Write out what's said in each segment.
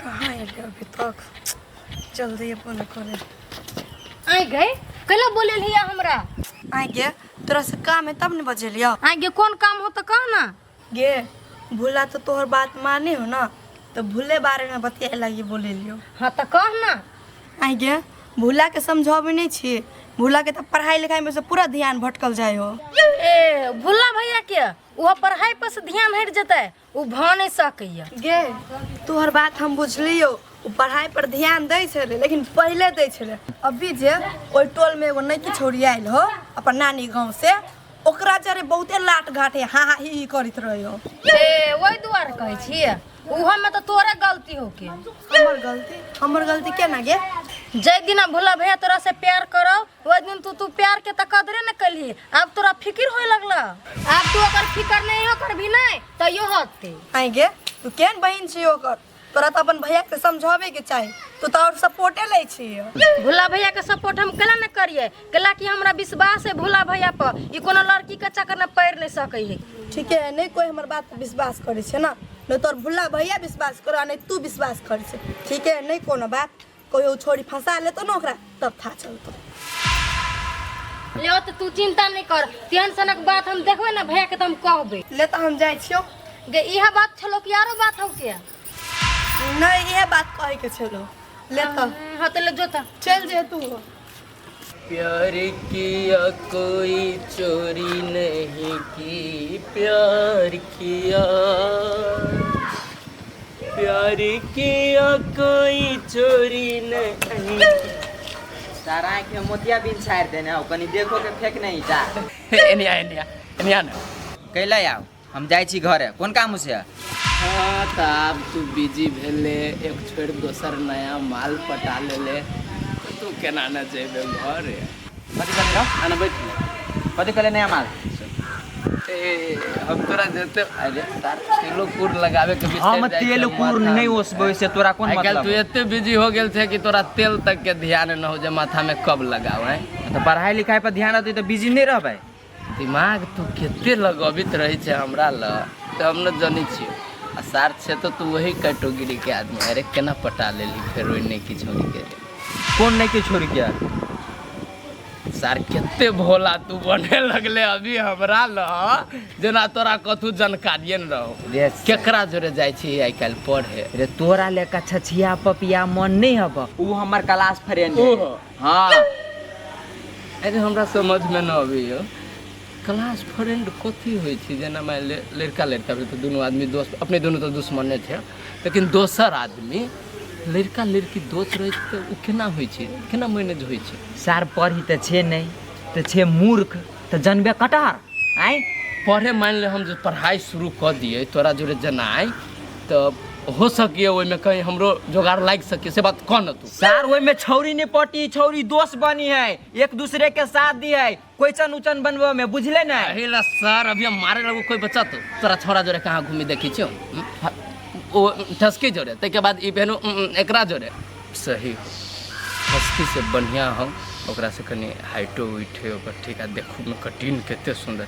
कहाँ एलै अभी तक? जल्दी अपन करे। आइ गई, कैला बोलेलही हमरा? आइ गे, तोरा से काम है तब ने बजेलियो। आइ गे, कोन काम हो तऽ कह ना। गे भूला तो तोहर बात माने हो ना, तो भूले बारे में बतियाए लगी बोलेलियो। हाँ तऽ कह ना। आइ गे, भूला के समझाबे नहीं छी, भूला के तो पढ़ाई लिखाई में से पूरा ध्यान भटकल जाय हो। ए भुल्ला भैया के ओहो पढ़ाई पर से ध्यान हटि जेतै, ओ भऽ नहि सकैया। गे तोहर बात हम बुझलियो, ओ पढ़ाई पर ध्यान दै छलै लेकिन पहिले दै छलै। अभी जे ओहि टोल में एगो नैकी छौड़ी आयल हो अपन नानी गाँव से, ओकरा जरे बहुते लाट घाट है, हाँ हाँ ही ही करैत रहे हो। ए ओहि दुआरे कहै छियै, ओहो में तऽ तोरे गलती हो के। हमर गलती? हमर गलती केना गे? जाहि दिना भोला भैया तोरा से प्यार करौ ओहि दिन तू तू प्यार के तऽ कदरे न कलही, आब तोरा फिकिर होए लगला। आब तू ओकर फिकर नहीं हो करबी नहीं तैयो होते। आइ गे, तू केहन बहिन छी ओकर, तोरा तऽ अपन भैया के समझाबे के चाही, तू तऽ और सपोर्टे लै छी। भोला भैया के सपोर्ट हम केला न करिए, केला कि हमरा विश्वास है भोला भैया पर, ई कोनो लड़की के चक्कर में पड़ नहीं सकै है। ठीक है, नहीं कोई हमर बात पर विश्वास करे छै ना, नहीं तोर भुल्ला भैया विश्वास करो आ नहीं तू विश्वास करे छै। ठीक है, नहीं कोनो बात, कोई ओ छोड़ी फंसा लेतो ना ओकरा तब था चलतो। ले तो तू चिंता नहीं कर, तेहन सनक बात हम देखबे ना भैया के तो हम कहबे। ले तो हम जाइ छियो। गे इहा बात छलो कि आरो बात हो के? नहीं, इहे बात कहे के छलो। ले तो। हाँ तो ले जोता। चल जे तू। प्यार किया कोई चोरी नहीं की, प्यार किया, प्यार किया कोई चोरी नहीं। सारा आँख में मोतिया बिन छाड़ि देने हो, कनी देखो के फेंक नहीं जा। एनिया एनिया एनिया ना। कैला आउ, हम जाइ छी घरे, कोन काम से? हाँ तऽ आब तू बिजी भेले, एक छोड़ि दोसर नया माल पटा लेले, तऽ तू केना ने जेबे घरे? कथी कहले रहो? आना बैठ ने। कथी कहले नया माल? ए हम तोरा जेते अरे तार तेलो कूर लगावे के बिसरि हम जाइ तेल छियौ कूर माथा नहीं मे। ओसबै से तोरा कोन आइ काल्हि मतलब? तू एते बिजी हो गेल छै कि तोरा तेल तक के ध्यान न हो जे माथा में कब लगाव है। तऽ पढ़ाई लिखाई पर ध्यान रहतै तऽ बिजी नहीं रहबै। दिमाग तू कते लगबित रहै छै हमरा ल तऽ हम न जनै छियौ। आ सार छै तऽ तू वही कैटेगरी के आदमी, अरे केना पटा लेलही फेर ओहि नैकी छौड़ी के? कोन नैकी छौड़ी के? सार कते भोला तू बने लगले अभी हमरा ल, जेना तोरा कथू जानकारिये न रहो। रे केकरा जोरे जाइ छी आइ काल्हि पढ़े? रे तोरा लेका छछिया पपिया मन नहीं हब, उ हमर क्लास फ्रेंड है। ओहो। हाँ। अरे हमरा समझ में न अबैया क्लास फ्रेंड कथी होइ छै। जेना मानि ले लड़का लड़का भेल तऽ दुनू आदमी दोस्त, अपने दुनू तऽ दुश्मने छै, लेकिन दोसर आदमी लड़का लड़की दोस्त रहै छै तऽ ओ केना होइ छै, केना मैनेज होइ छै? सार पढ़ी तऽ छै नहि तऽ छै मूर्ख तऽ जनबे कटहर आँय। पढ़े मानि ले हम जे पढ़ाइ शुरू कऽ दियै तोरा जोरे जेनाइ तऽ हो सकैए ओहिमे कहीं हमरो जोगाड़ लागि सकैए, से बात कह न तू। सार ओहिमे छौरी नहीं पटी, छौरी दोस्त बनी है, एक दूसरे के साथ दी है, क्वेश्चन उचन बनबे में, बुझले ना? एही ला सर अभी हम मारे लगो कोई बच्चा तो तोरा छोरा जोरे कहाँ घूमी देखी छियो? ओ ठसकी जोरे, ताहिके बाद ई भेनु एकरा जोरे। सही हो, ठसकी से बढ़िया हम ओकरा से कनी हाइटो उइट है ओकर ठीक, आ देखू में कटिन कते सुंदर,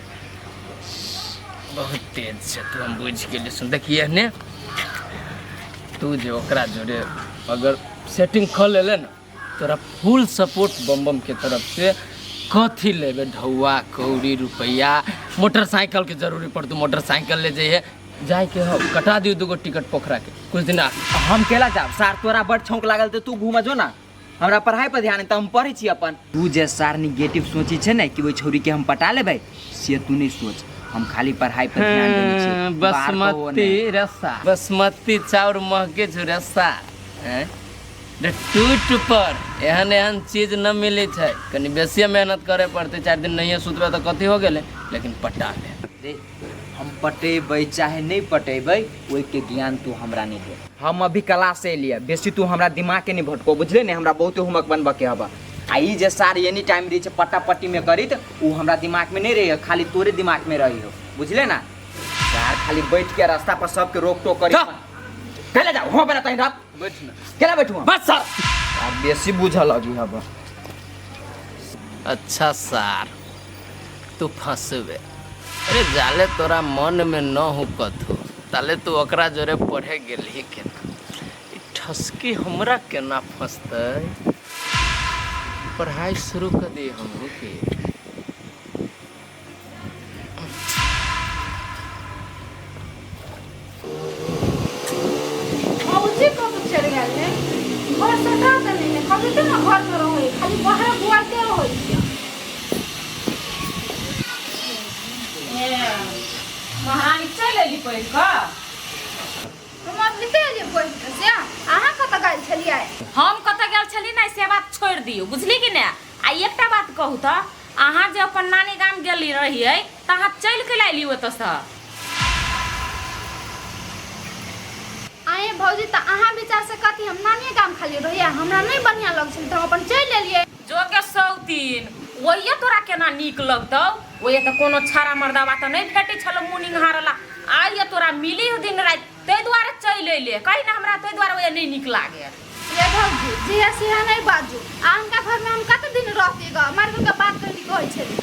बहुत तेज छै। तू हम बुझि गेलियै। सुन देखिए ने, तू जे ओकरा जोरे अगर सेटिंग कऽ लेले ने तोरा फुल सपोर्ट बम बम के तरफ से। कथी लेबे, ढौआ कौड़ी रुपैआ मोटरसाइकिल के जरूरी पड़तौ, मोटरसाइकिल ले जइहे। जाइके हो कटा दियौ दूगो टिकट पोखरा के कुछ दिन। हम केला जाब सार? तोरा बड़ छौंक लागल तऽ तू घूम जो ना, हमरा पढ़ाई पर ध्यान है तऽ हम पढ़ै छी अपन। तू जे सार निगेटिव सोची छै ने कि ओहि छौरी के हम पटा लेबै, से तू नहीं सोच। हम खाली पढ़ाई पर ध्यान देने छी। बाहर कहो बासमती नहि। रस्सा, बासमती चाउर महके छौ रस्सा। हैं रे टूट पर एहन एहन चीज न मिलै छै, कनि बेसिए मेहनत करे पड़तै, 4 दिन नहिए सुतबै तऽ कथी हो गेलै, लेकिन पटा ले। रे हम पटेबै चाहे नहीं पटेबै ओहिके ज्ञान तू हमरा नहीं दे। हम अभी क्लास से एलियै, बेसी तू हमरा दिमाग के नहीं भटको, बुझले ने? हमरा बहुते होमवर्क बनबऽ के हबा। आ ई जे सार एनी टाइम रहै छै पट्टा पट्टी में करी तऽ उ हमरा दिमाग में नहीं रही, खाली तोरे दिमाग में रही हो, बुझले ना? सार खाली बैठ के रास्ता पर सबके रोक टोक करी। केला जाओ हो बना तहीं रख। बैठ ना। केला बैठू हम? बस सर। आ बेसी बुझल अभी हबा। अच्छा सार तू फंसबे, अरे जाले तोरा मन में न हो कथू ताले तू ओकरा जोरे पढ़े गेलही केना? ई ठसकी हमरा केना फँसतै? पढ़ाइ शुरू कऽ दी हमहूँ के। भौजी कब चल गेल है घर सटा तऽ नहि है कभी तऽ ने घर में रहै खाली बाहर बुआते रहै छियै। महारानी चलि एली पढ़ि कऽ। हम अबलिते एलियै पढ़ि कऽ से अहाँ कतऽ गेल छलियै? हम कतऽ गेल छली ने से बात छोड़ि दियौ, बुझली कि नहि? आ एकटा बात कहू तऽ, अहाँ जे अपन नानी गाम गेली रहियै तऽ अहाँ चलि के अयली ओतऽसँ? आये भौजी, तऽ अहाँ विचार से कथी हम नानिये गाम खाली रहियै? हमरा नहि बढ़िआँ लगै छलै तऽ हम अपन चलि एलियै। जोगे सौतीन, ओहिए तोरा केना नीक लगतौ? ओहिए तऽ कोनो छाड़ा मर्दाबा तऽ नहि भेटै छलौ मुँह निंघारला, आइए तोरा मिली हो दिन राति, ताहि दुआरे चलि अयले। कही ने हमरा ताहि दुआरे ओहिए नहि नीक लागे। ये भौजी, जे सिहा नहि बाजू। अहाँका घरमे हम कते दिन रहती ग मार के बात कहली कहै छली।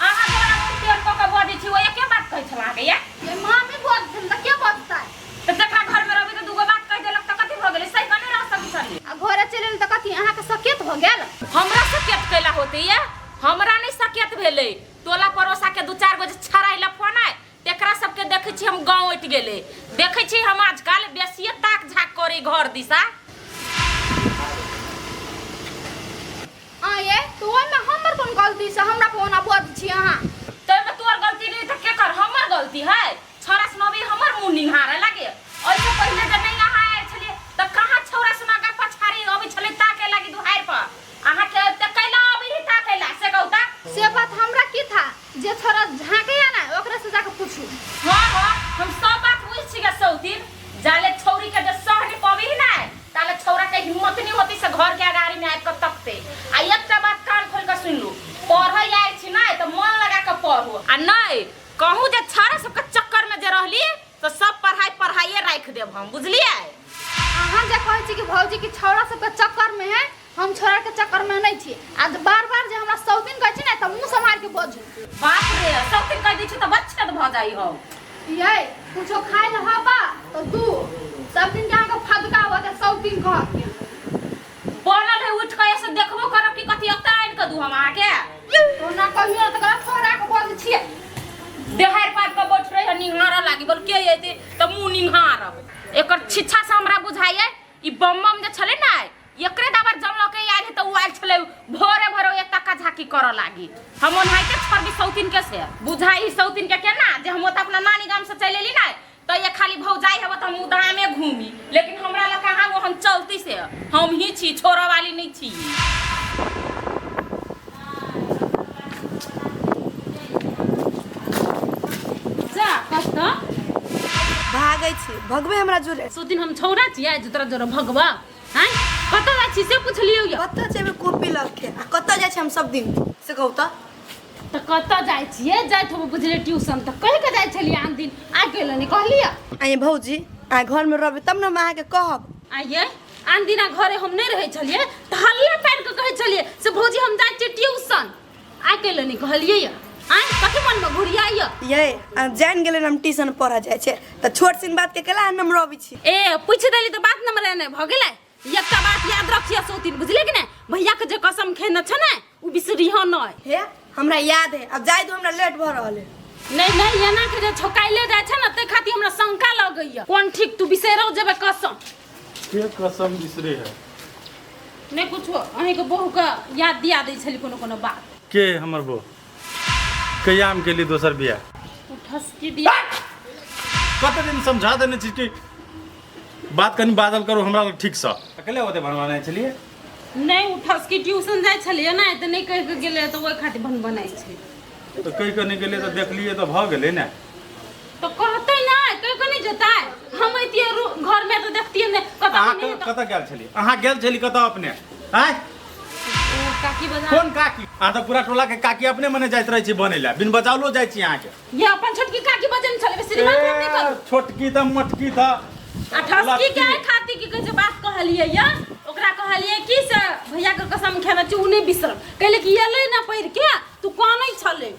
अहाँ द्वारा मुँह टेढ़ कऽ के बजै छी, ओहिए के बात कहै छल अहाँके? ये ये मामी बजथिन तऽ के बजतै? तऽ जकरा घरमे रहबै तऽ दूगो बात कहि देलक तऽ कथी भऽ गेलै? सही कऽ नहि रह सकै छलियै? आ घरे चलि एली तऽ कथी अहाँके सकेत भऽ गेल? हमरा सकेत कैला होते? ये हमरा नहि सकेत भेलै। टोला पड़ोसा के दू चारि गो जे छड़ाइ फोन आय तेकरा सबके देखै छी हम गाँव उठि गेलै। देखै छी हम आजकल बेसिए ताक झाक करै घर दिशा। आ ये तऽ ओहिमे हमर कोन गलती छै? हमरा पर ओना बजै छी अहाँ। ताहिमे तोहर गलती नहि तऽ केकर? हमर गलती है? छौड़ा सुनाबी हमर मुँह निहारे लागे। एहिसँ पहिले जे नहि अहाँ आयल छलियै तऽ कहाँ छौड़ा सुना के पछाड़ी अबै छलै ताके लागी दुहारि पर? अहाँके अबिते कैला अबै ही ताके ला से कहू तऽ? से बात हमरा की था, जे छोरा झाँकैया ने ओकरा से जाके पूछू। हाँ हाँ, हम सब बात बुझ छी गे सौतीन। जाले छौरी के जे सह नहीं पबी ही ना ताले छौरा के हिम्मत नहीं होती से घर के अगाड़ी में आबि के तकते। आ एकटा बात कान खोल के सुन लू, पढ़ै आयल छी ना तऽ मन लगा के पढ़ू, आ नहीं कहूँ जे छौड़ा सबके चक्कर में जे रहली तऽ सब पढ़ाई पढ़ाइए राखि देब हम, बुझलियै? अहाँ जे कहै छी कि भौजी कि छौड़ा सबके चक्कर में है, हम छौड़ा के चक्कर में नहीं छी। आ बार बार जे हमरा सौतीन कहै छी ने तऽ मुँह सम्हार के बजू। बाप रे, सौतीन कहि दै छी तऽ बच्छेद भऽ जाइ हौ। ये कुछो खाइ ल हबा तऽ दू सब दिन के अहाँके फदका होत सौतीन कह के बनल है उठ के ऐसे देखबो करब कि कथी ओतऽ आनि कऽ दू हम अहाँके? तो ना कहियो तऽ गलत फोड़ा के बोल छियै। देहारि पाबि कऽ बैठ रही है निहारऽ लागी, बोल के अयतै तऽ मुँह निहारब। एकर छिच्छा से हमरा बुझाइए ई बम बम जे छलै ने एकरे दाबर जमलक के आयल है तऽ उ आयल छलै भोरे भोरे एक तक्का झाकी करऽ लागी। हम ओनाहिते छोड़बी सौतीन के से बुझाई सौतीन के केना जे हम ओतऽ अपना नानी गाम से चलि एली ने तऽ ये खाली भौजाई हेबो तऽ हम उदामे घूमी, लेकिन हमरा लग कहाँ वो हम चलती से हम ही छी, छोड़ऽ वाली नहीं छी। जा कतऽ भागै छी? भगबै हमरा जोरे? सोतिन, हम छौड़ा छियै जे तोरा जोरे भगवा? आँय, कतऽ जाइ छी से पुछलियौ यऽ। कतऽ जेबै कॉपी लऽ के आ कतऽ जाइ छी हम सब दिन से कहू तऽ? तऽ कतऽ जाइ छियै? जाइत होबो बुझलियै ट्यूशन तऽ कहि कऽ जाइ छलियै आन दिन, आइ गेल नहि कहलियै। आइ भौजी, आइ घरमे रहबै तब ने हम अहाँके कहब। आइये आन दिना घरे हम नहि रहै छलियै तऽ हल्ला पारि कऽ कहै छलियै से भौजी हम जाइ छियै ट्यूशन, आइ कैले नहि कहलियै यऽ? आँय, कथी मनमे घुरियाइए? ये अहाँ जानि गेलै ने हम ट्यूशन पढ़ऽ जाइ छियै तऽ छोट सिन बातके केला हम रहबै छी? ए पूछि देली तऽ बात नम्बर नहि भऽ गेलै। एकटा बात याद रखिए सौतीन, बुझलियै कि नहि? भैया के जे कसम खेने छै ने ओ बिसरिह नहि। हे हमरा याद है, अब जाय दू, हमरा लेट भऽ रहल है। नहीं नहीं, एना के जे छोकाइले जाइ छै ने ताहि खातिर हमरा शंका लगैया। कोन ठीक तू बिसैरो जेबै कसम? के कसम बिसरे है? नहि कुछो, अहींके बहू के याद दिया दै छली कोनो कोनो बात। के हमर बहू? कहिया हम केली दोसर बियाह? ओ ठसकी दिया। कते दिन समझा देने छी कि बात कनि बाजल करू हमरा लग ठीकसँ। अकेले ओते बनवाने छलियै? नहि, ओ ठसकी ट्यूशन जाइ छलियै ने तऽ नहि कहि कऽ गेलै तऽ ओहि खातिर बनबनाइ छै। तऽ कहि कऽ नहि गेलै तऽ देखलियै तऽ भऽ गेलै ने। तऽ कहतै नहि, कहि कऽ नहि जेतै? हम अइतियै घरमे तऽ देखतियै ने कतऽ। अहाँ नहि तऽ कतऽ गेल छलियै? अहाँ गेल छली कतऽ अपने? आँय, ओ काकी बजा। कोन काकी? अहाँ तऽ पूरा टोला के काकी अपने मने जाइत रहै छी बनै लए, बिन बजाओलो जाइ छी अहाँके। ये अपन छोटकी काकी बजन छलै, बेसी दिमाग खराब नहि करू। ए, छोटकी तऽ मोटकी तऽ आ ठसकी के आइ खातिर की कहै छै बात कहलियै या ओकरा कहलियै कि से भैया के कसम खेने छी उ नहि बिसरब। कहले कि एलै ना पढ़ि के तू कानै छलै।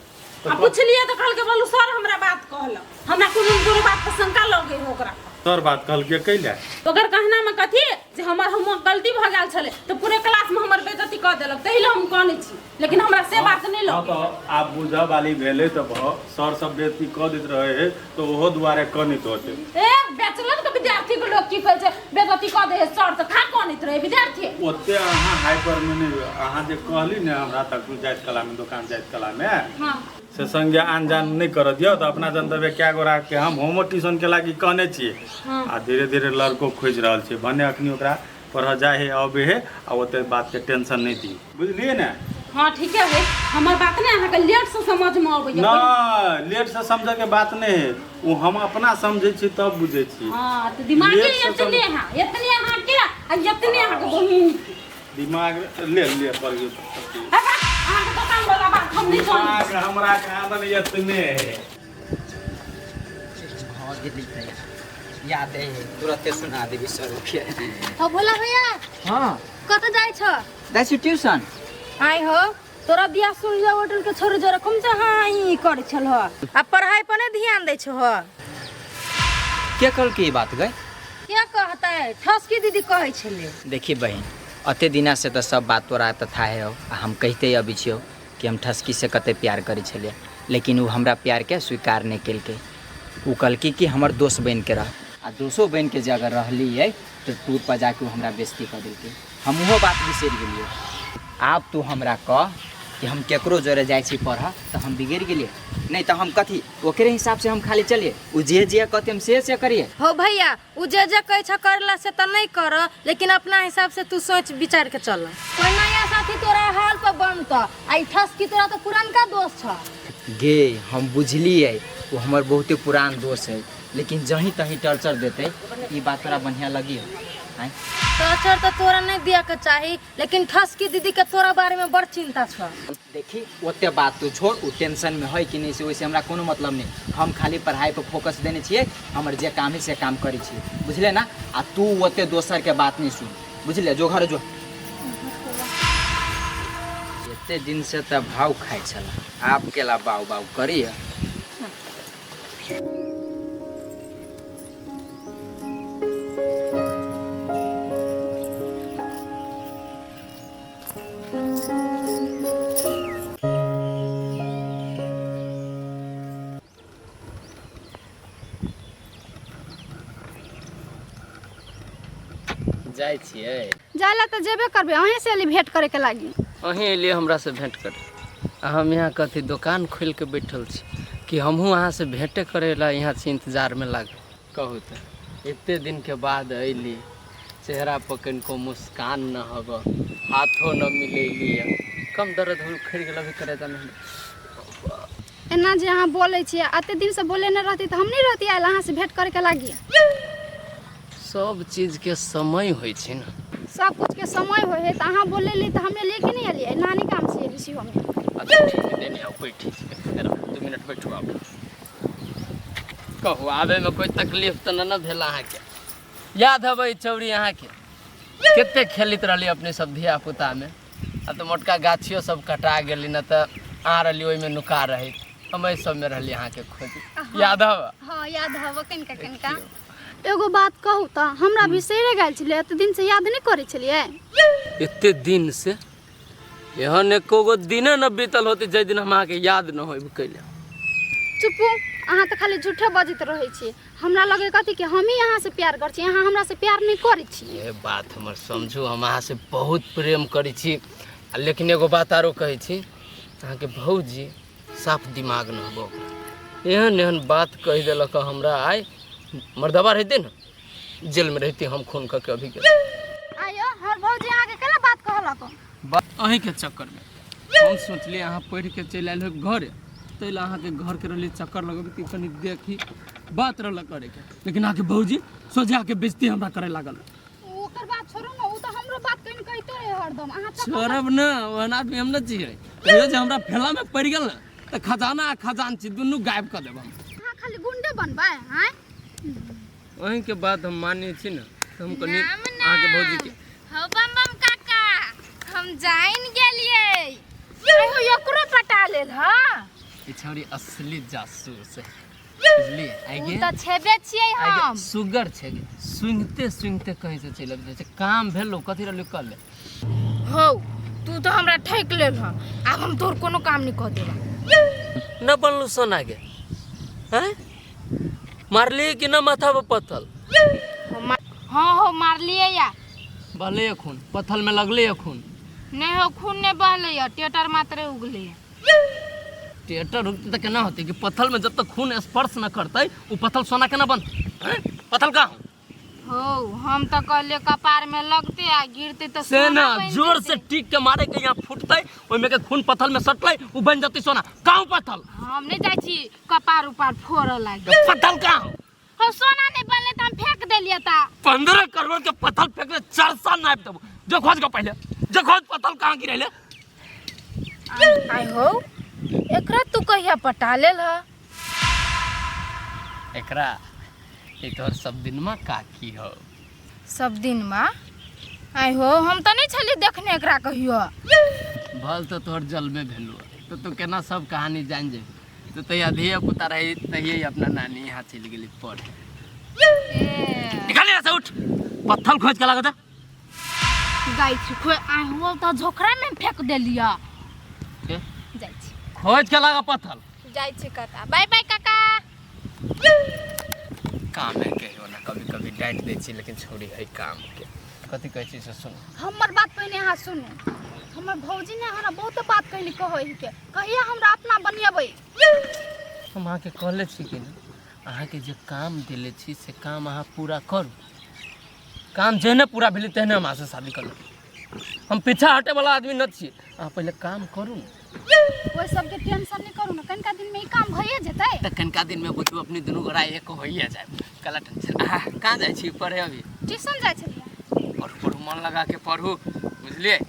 आ पुछलियै तऽ कहलकै बोलू सर हमरा बात कहलक। हमरा कोनो कोनो बात पर शंका लगै है ओकरा। सर बात कहलकै कैला? ओकर कहना में कथी कथी जे हमर होमवर्क गलती भऽ गेल छलै तऽ पूरे क्लासमे हमर बेइज्जती कऽ देलक, ताहि लए हम कनै छी, लेकिन हमरा से बात नहि हँ लगैए। तऽ आब बुझऽ वाली भेलै तऽ भऽ सर सब बेइज्जती कऽ दैत रहै है तऽ ओहो दुआरे कनैत होतै। ए बैचलर के विद्यार्थी के लोग की कहै छै बेइज्जती कऽ दै है सर तऽ खा कनैत रहै विद्यार्थी। ओते अहाँ हाइपर में नहीं, अहाँ जे कहली ने हमरा तक जाइत कला में दोकान जाइत कला में हाँ से संगे आन जान नहीं कर दियौ तऽ अपना जनतबे कए गोरा के हम होमो ट्यूशन के लागी कहने छियै आ धीरे धीरे लड़को खोजि रहल छियै, भने अखनी ओकरा पढ़ऽ जाइ है अबै है आ ओते बात के टेंशन नहीं दियौ, बुझलियै ने? हाँ ठीके है, हमर बात ने अहाँके लेट से समझ में अबैया। नहीं लेट से समझे के बात नहीं है, वो हम अपना समझे छी तब बुझे छी। हाँ तो दिमाग लेट से इतने है, इतने अहाँ के आ इतने अहाँ के बहिन के। दिमाग ले ले पर गेल। अहाँ के दोकान वाला बात हम नहीं जानै। दिमाग हमरा कहाँ दन इतने है। याद है तुरंते सुना देबी सर के। हो भोला भैया। हाँ कत जाइ छ? जाइ छी ट्यूशन। आइ हो तोरा बियाह सूर्या होटल के छोड़ जरा कम से हाँ ई करे छल हो आ पढ़ाई पर नहीं ध्यान दै छो हो। के कहल की बात गई? के कहतै ठसकी दीदी कहै छलै। देखी बहन अते दिना से तऽ सब बात तोरा तऽ था है आ हम कहिते अबै छियौ कि हम ठसकी से कते प्यार करै छलियै, लेकिन ओ हमरा प्यार के स्वीकार नहीं केलकै। ओ कहलकै कि हमर दोस्त बनि के रह, आ दोस्तो बनि के जे अगर रहलियै तऽ टूर पर जाके ओ हमरा बेइज्जती कऽ देलकै। हम ओहो बात बिसरि गेलियै। आब तू हमरा कह कि हम केकरो जोरे जाइ छी पढ़ऽ तऽ हम बिगड़ि गेलियै? नहीं तऽ हम कथी ओकरे हिसाब से हम खाली चलिए, ओ जे जे कहते हम से से करिए। हो भैया उ जे जे कहै छ करला से तऽ नहीं कर, लेकिन अपना हिसाब से तू सोच विचार के चल। कोई नया साथी तोरा हाल पर बनत आ ई ठसकी तोरा तऽ पुरनका दोस्त छ। गे हम बुझलियै वो हमर बहुते पुरान दोस्त है, लेकिन जहीं तहीं टर्चर देते ई बात तोरा बढ़िया लगी है? टर्चर तऽ तोरा नहीं दिया के चाही, लेकिन ठसकी दीदी के तोरा बारे में बड़ चिंता छ। देखी ओते बात तू छोड़, उ टेंशन में है कि नहीं से वैसे हमरा कोनो मतलब नहीं, हम खाली पढ़ाई पर फोकस देने छियै, हमर जे काम है से काम करै छियै, बुझले ना? आ तू ओते दोसर के बात नहीं सुन, बुझले? जो घर जो। एते दिन से तऽ भाव खाइ छला, आब केला बाउ बाउ करिय। जाइ छियै? जाय ला तऽ जेबे करबै, अहीं से एली भेंट करे के लागी। अहीं एलियै हमरा से भेंट करे, आ हम यहाँ कथी दोकान खोलि के बैठल छी कि हमहूँ अहाँ से भेंटे करे ला यहाँ से इंतजार में लागल। कहू तऽ एते दिन के बाद अयली, चेहरा पर कनिको मुस्कान न हब, हाथो न मिलैली, कम दर्द हो उखड़ि गेल अभी करे तऽ नहीं। एना जे अहाँ बोलै छियै, एते दिन से बोले न रहती तऽ हम नहीं रहती आयल अहाँ से भेंट करे के लागी। सब चीज के समय होइ छै ने। सब कुछ के समय होइ है तऽ अहाँ बोलेली तऽ हमे लेके नहीं एलियै, नानी गाम से एली छी हमे। अच्छा ठीक है, देने आओ बैठी छी, 2 मिनट बैठू। आब कहू आबे में कोई तकलीफ तऽ न भेल अहाँके? याद हबै चौरी अहाँके कते खेलैत रहली अपने सब धिया पुता में? आ तऽ मोटका गाछियो सब कटा गेली न तऽ अहाँ रहली ओहिमे नुका रही, हम एहि सबमे रहली अहाँके खोजी। याद हब? हाँ याद हब कनिका कनिका। एगो बात कहू तऽ हमरा बिसरि गेल छलै, एते दिन से याद नहीं करै छलियै? एते दिन से एहन एको गो दिने न बीतल होते जाहि दिन हम अहाँके याद न होइब कैले। चुपू, अहाँ तऽ खाली झूठे बजैत रहै छी। हमरा लगे कथी कि हम ही अहाँ से प्यार करै छी, अहाँ हमरा से प्यार नहीं करै छी। ये बात हमर समझू, हम अहाँ से बहुत प्रेम करै छी, लेकिन एगो बात आरो कहै छी, अहाँके भौजी साफ दिमाग न हबो, एहन एहन बात कहि देलक हमरा। आइ मर्दबा रहते न जेल में रहती, हम खून कऽ के अभी के। आयो हमर भौजी अहाँके केना बात कहलक? अहीं के चक्कर में हम सोचलियै अहाँ पढ़ि के चलि आयल होब घरे, ताहि लए अहाँके घर के रहलियै चक्कर लगबै कनि देखी बात रहल करे के, लेकिन अहाँके भौजी सोझा के बेइज्जती हमरा करे लागल। ओकर बात छोड़ू न, उ तऽ हमरो बात कनि कहिते रहे हरदम। अहाँ छोड़ब न, ओहन आदमी हम न छियै। कहियो जे हमरा फेला में पड़ि गेल न तऽ खजाना आ खजानची दुनू गायब कऽ देब हम। अहाँ खाली गुंडे बनबै आँय? अहीं के बात हम मानै छी न तऽ हम कनि अहाँके भौजी के। हो बम बम काका हम जाइन गेलियै। आइ हो एकरो पटा लेल। हाँ ई छौरी असली जासूस है। बुझलियै आइ उ गे तऽ छेबे छियै आइ गे हम सुगर छै गे सुंघते सुंघते कहीं से चलि आबि जाइ छै काम भेलो कथी रहलो कर ले हौ तू तऽ हमरा ठकि लेल हँ आब हम तोहर कोनो काम नहि कऽ देबा न बनलू सोना गे हैं मारली कि न माथा पर पत्थल हाँ हो मारलियै या बहले खून पत्थल में लगले खून नहि हो खून नहि बहलै या टेटर मात्रे उगलै या टेटर रुकतै तऽ केना होतै कि पत्थल में जब तक खून स्पर्श न करतै ओ पत्थल सोना केना बनतै हैं पत्थल कहाँ हो हो हम तऽ कहलियै कपार में लगतै आ गिरतै तऽ से सोना ना बनि जोर से जेतै। टीक के मारे के यहाँ फूटतै ओहिमे के खून पत्थल में सटलै ओ बन जतै सोना कहाँ पत्थल हम नहि जाइ छी कपार उपार फोड़ऽ लागी पत्थल कहाँ हो हम सोना नहि बनलै तऽ हम फेंक देलियै तऽ 15 करोड़ के पत्थर फेंकले 4 साल नाप देबो जो खोज के पहले जो खोज पत्थर कहाँ गिरेले। आइ हो एकरा तू कहिया पटा लेल ह? एकरा ई तोहर सब दिन में काकी हो। सब दिन में? आइ हो हम तऽ नहि छलियै देखने एकरा कहियो। भल तो तोहर जल में भेलो तो तू केना सब कहानी जान जेबी। तो तहिया धिया पुता रही तहिए अपना नानी यहाँ चलि गेली पढ़े। निकाल यहाँ से, उठ, पत्थर खोज के लागत। जाइ छी खोइ। आइ हो तऽ झोखरा में फेंक देलियै। के? जाइ छी। खोज के लागा पत्थर। जाइ छी काका, बाय बाय काका। काम है कहियो ना कभी कभी डांटि दै छी लेकिन छोड़ी है काम के कथी कहै छी से सुन। हमर बात पहिने अहाँ सुनू। हमर भौजी ने हमरा बहुत बात कहली, कहै के कहिया हमरा अपना बनेबै? हम अहाँके कहले छी कि नहि अहाँके जे काम देले छी से काम अहाँ पूरा करू। काम जेहने पूरा भेलै तेहने हम अहाँसँ शादी करब। हम पीछा हटे वाला आदमी न छियै। अहाँ पहिले काम करू ने। ओहि सबके टेंशन नहि करू ने, कनिका दिनमे ई काम भइए जेतै। तऽ कनिका दिनमे बुझू अपने दुनू गोरा एक होइए जाए कला टेंशन। अहाँ कहाँ जाइ छी पढ़े अभी? ट्यूशन जाइ छलियै। पढ़ू पढ़ू, मन लगा के पढ़ू, बुझलियै?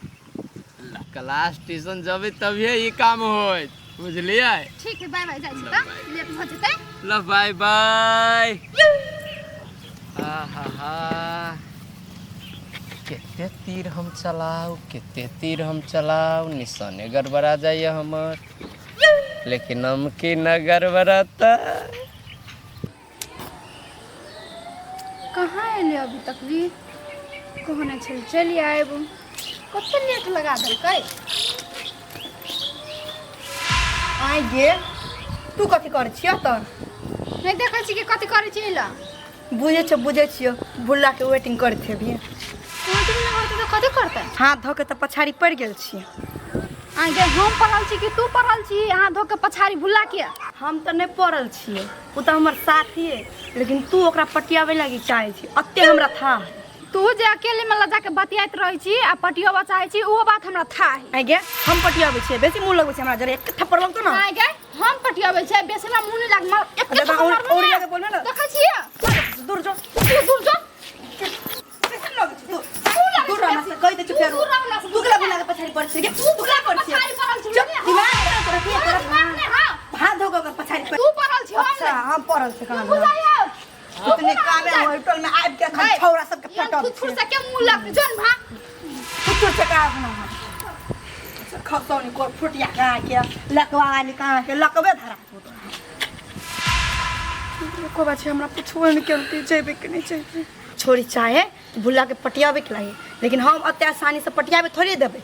क्लास ट्यूशन जबै तभिए ई काम होइत, बुझलियै? ठीक है, बाय बाय, जाइ छी तऽ लेट भऽ जेतै। ल बाय बाय। हा हा हा, कते तीर हम चलाउ, कते तीर हम चलाउ, निशाने गड़बड़ा जाइए हमर, लेकिन हम की न गड़बड़ाता। कहाँ एलै अभी तक भी? कहने छल चलि आयब, कते लेट लगा देलकै। आइ गे, तू कथी करै छियै तऽ? नहि देखै छी कि कथी करै छी एला? बुझै छियो, बुझै छियो, भुल्लाके वेटिंग करैत हेबही। वेटिंग नहि करतै तऽ कथी करतै? हाथ धो के तऽ पछाड़ी पड़ि गेल छियै। आइ गे, हम पढ़ल छी कि तू पढ़ल छी अहाँ धो के पछाड़ी भुल्ला के? हम तऽ नहि पढ़ल छियै, ओ तऽ हमर साथी है, लेकिन तू ओकरा पटियाबै लागी चाहै छी, अते हमरा था है। तू जे अकेले में लऽ जाके बतियाइत रहै छी आ पटियोबा चाहै छी, ओहो बात हमरा था है। आइ गे, हम पटियाबै छियै? बेसी मुँह लगबै छै हमरा जरे, एक थप्पड़ लगतौ ने। आइ गे, हम पटियाबै छियै? बेसी हमरा मुँह नहि लाग मार एक देखा, थप्पड़ मारबै औरी ने। लगे बोलबै ने। देखै छियै। दूर जो। तू दूर जो। कैसे लगै छै तू? दूर रह हमरा से, कहि दै छियौ फेरो। दूर रह हमरा से। तू केला भुल्ला के पछाड़ी पड़ै छै गे? तू केला पड़ै छै? पछाड़ी पड़ल छी। चुप, दिमाग खराब तोरा किया तोरा तोरा? दिमाग नहि हौ। हाथ धो के ओकर पछाड़ी पड़। तू पड़ल छी, हम अच्छा नहि। हम पड़ल छी कहाँ? बुझाइयो। इतने कामे होटल में आबि के खाली छौड़ा सबके फटल थुथुर से के मुँह लग जोन भा। कुत्तो से का अपना खसौनी कोर फुटिया कहाँ के लकवा आली कहाँ के लकबे धरा को बात छै। हमरा पुछबो नहि केलकै जेबै कि नहि जेबै। छोरी चाहे भुल्ला के पटियाबे के लागी, लेकिन हम अते आसानी से पटियाबे थोड़े देबै।